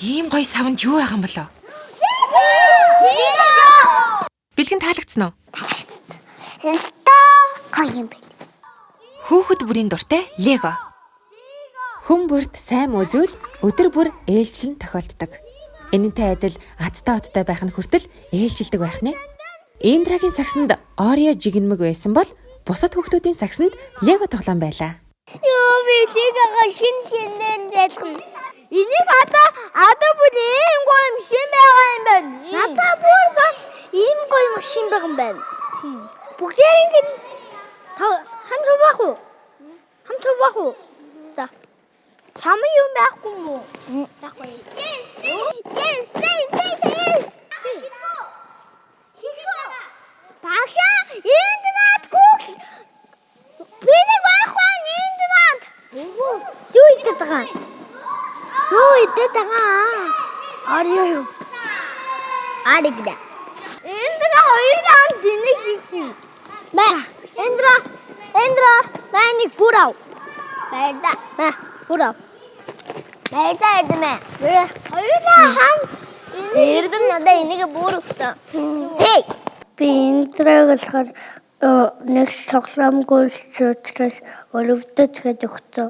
Ийм гоё савнд юу байгаа юм болоо? Бэлгэн таалагдсан уу? Өстөө гоё юм байл. Хүүхэд бүрийн дуртай Лего. Хүн бүрт сайн муу зүйл өдөр бүр ээлжлэн тохиолддог. Энэнтэй адил адтай одтой байх нь хүртэл ээлжилдэг байх нэ. Индрагийн сагсанд Орео жигнэмэг байсан бол бусад хүүхдүүдийн сагсанд Лего тоглоом байлаа. Йоо, би Легого шин шинээр залгана. Энийг одоо бүр ийм гоё юм шин байгаа юм байна. Надаа бүр бас ийм гоё юм шин байгаа юм байна. Бүгдээр ингэ хамт байх уу? Хамт байх уу? За. Чам юм байхгүй юм уу? Байхгүй. Yes, yes, yes, yes, yes. Багшаа энд наад гүх. Бэлэг байхгүй энд наад. Юу идэх байгаа? Юу идэх байгаа? Арио юу? Аригда. Энд на хоёр ам дэнэг хийчих. Мэ. Эндра. Эндра. Маник бүрав. Баярлаа. Мэ. Бүрав. Баярлаа эрдэмэ. Хоёулаа хам. Эрдэм надаа энийг бүр өгсөн. Хей. Би Индраг болохоор нэг тоглоомгүй учраас өрөвдөд гээд өгсөн.